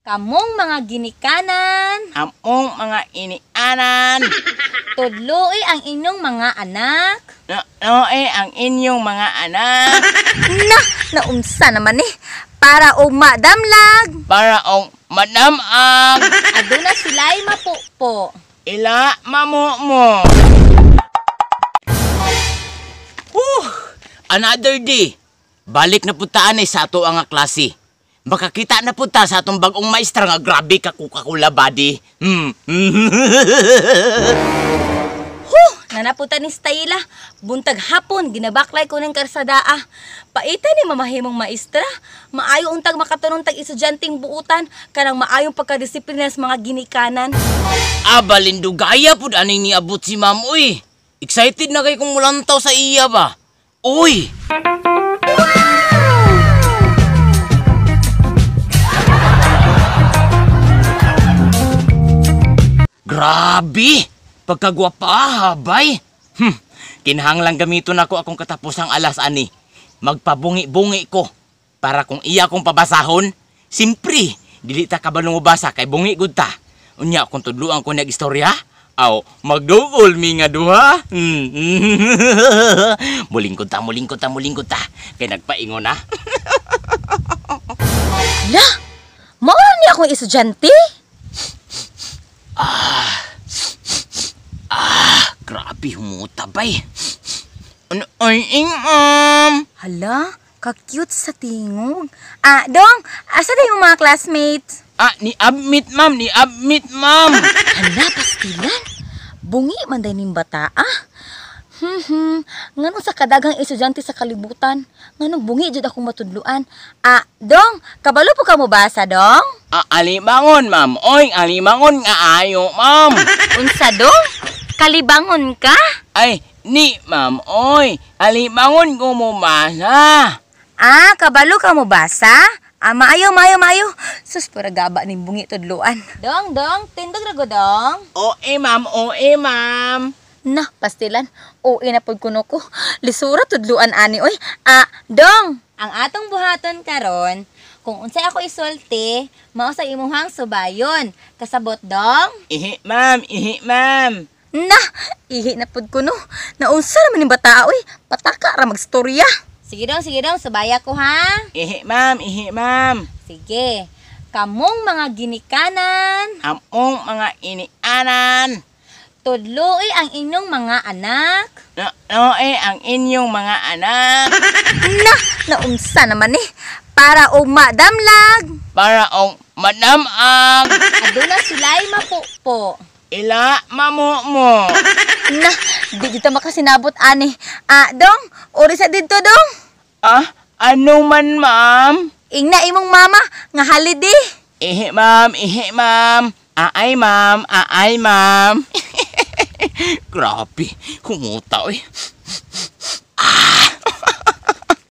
Kamong mga ginikanan, Among mga inianan, tudloi ang inyong mga anak. Nooy ang inyong mga anak. Na, naunsa naman eh. Para og madamlag, para og madamag, aduna sila'y mapupo. Ila mamumo. Whew! Another day. Balik na puntaan eh sa ato ang klase. Makakita na punta sa atong bagong maestra nga grabe ka Coca-Cola body. Huh! Nanaputa ni Stayla. Buntag hapon, ginabaklay ko ng karsadaa. Paita ni mamahimong maestra. Maayo untag makatunong tag estudyanteng buutan. Kanang maayong pagkadisiplina sa mga ginikanan. Aba, lindugaya pud aning niabot si ma'am, uy. Excited na kay kung mulantaw sa iya ba? Uy! Grabe! Pagkagwapa, habay! Kinahanglang gamiton nako akong katapusang alas ani. Magpabungi-bungi ko. Para kung iya kong pabasahon, simpre, dili ta kabalo basa kay bungi gud ta. Unya kung tudluan ko nag istorya, aw, magduol mi nga duha. Mulingkod ta, mulingkod ta, mulingkod ta. Kay nagpaingon na. La! Mao ni akong estudyante? Grabe humuta bay. Ano ay ing ma'am? Hala, ka-cute sa tingog. Ah, Dong, asa na yung mga classmates? Ah, ni admit ma'am, ni admit ma'am. Hala, pastilan. Bungi man day ning bata, ah. Nganong sa kadaghang estudyante sa kalibutan, nganong bungi jud akong matudluan. Ah, Dong, kabalo po ka mo basa, Dong? Ah, alimangon ma'am. Oy, alimangon nga ayo ma'am. Unsa, Dong? Kalibangon ka? Ay, ni ma'am, oy, alimangon ko mo basa. Ah, kabalo ka mo basa? Ah, maayo, maayo, maayo. Sus, para gaba ning bungi tudluan. Dong, Dong, tindog ra go, Dong. Oe ma'am, oe ma'am. Na, pastilan. OA na pud kuno ko. Lisura tudluan ani oy. Ah, Dong. Ang atong buhaton karon, kung unsay ako isulti, mao sa imuhang subayon. Kasabot, Dong? Ihi ma'am, ihi ma'am. Na, ihi na pud kuno. Naunsa naman ning bata oy. Pataka ra magstorya. Sige dong, subaya ko ha. Ihi ma'am, ihi ma'am. Sige. Kamong mga ginikanan, Among mga inianan, tudloi ang inyong mga anak. Nooy ang inyong mga anak. Na, naunsa naman eh. Para og madamlag, Para og madamag, aduna sila'y mapupo. Ila mamumo. Na, di dito makasinabot ani. Ah, Dong, ori sa didto, Dong. Ah, ano man ma'am? Ingna imong mama nga holiday. Ihi ma'am, ihi ma'am. Aay ma'am, aay ma'am. Grabe, humuta oy.